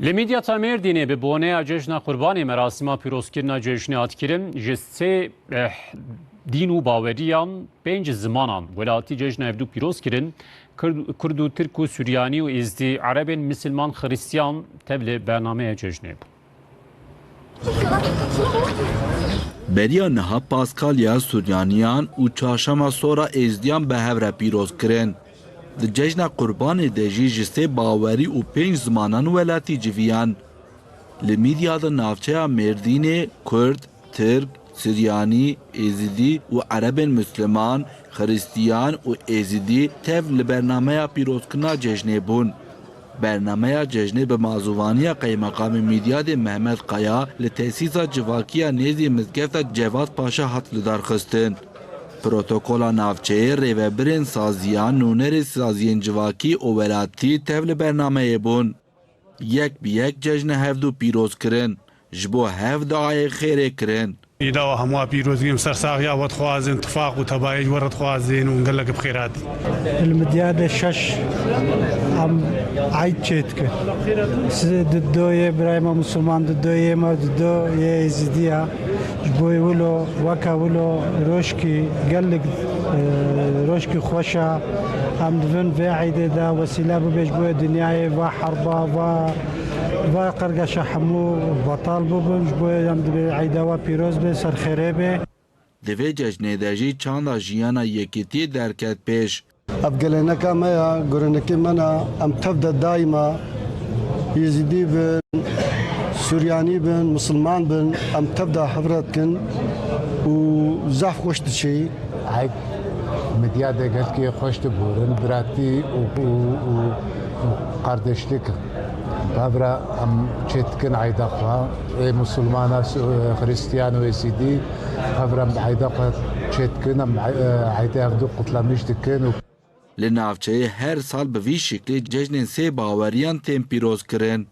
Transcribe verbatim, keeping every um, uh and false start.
Li Midyata Mêrdînê bi boneya Cejna Qurbanê merasîma pîrozkirina cejnê hat kirin. Ji sê, eh, dîn û baweriyan pênc zimanan welatî cejna hevdû pîroz kirin. Kurd, Kurd û Tirk û Suryanî û Êzdî, Erebên Misilman, Xiristiyan tev li bernameya cejnê bûn. Beriya niha Paskalya Suryaniyan û Çarşema Sora Êzdiyan bi hev re pîroz kirin. Di cejna Qurbanê de jî ji sê bawerî û pênc zimanan welatî civiyan. Li Mîdya di navçeya Mêrdînê Kurd, Tirk, Siryanî, Êzidî û Erebên Misliman, Xiristiyan û Êzidî tev li bernameya pîrozkirina cejnê bûn. Bernameya cejnê bi mazûvaniya Qeymeqamê Mîdyadê Mehmet Kaya li tesîsa civakiya nêzî mizgefta Cevat Paşa hat lidarxistin. Protokola navçeyê, rêvebirên saziyan, nûnerê saziyên civakî û welatî tev li bernameyê bûn. Yek bi yek cejnê hevdû pîroz kirin. Ji bo hev duayê xêrê kirin. Îda we hemû pîroz, em sersaxiya we dixwazin, tifaq û tebayê ji we re dixwazin û gelek bi xêr hatî. Li Midyadê şeş em eyd çêdikin. Di do yê birayê me Musulman, di do yê me, di do yê Êzidî ye. Ji bo wilo, weke wilo rojkî gelek, e, rojkî xweş e. Em divin vê eydê de wesîle bibe ji bo dinyayê va herba, va, va qirgeşa hemû betal bibin. Ji bo em dibê eyda we pîroz be, serxêrê be. Di vê cejnê de jî çanda jiyana yekîtiyê derket pêş. Ev geleneka me ya, gorenekê me ne, em tev de daîma Êzidî bin, Suryanî bin, Misilman bin, em tev de hevre dikin û zehf xweş diçê. Eyd Midyadê gelkî xweş diborin, biratî û, û, û, û qardeşlik. Hevre em çêdikin eyda xwe. Ê Misilmana, Xiristiyan û Êzidî, hevre em eyda xwe çêdikin, em, e, eydê hevdû qutlamiş dikin û Li navçeyê her sal bi vî şiklî cejnên sê baweriyan tên pîroz kirin.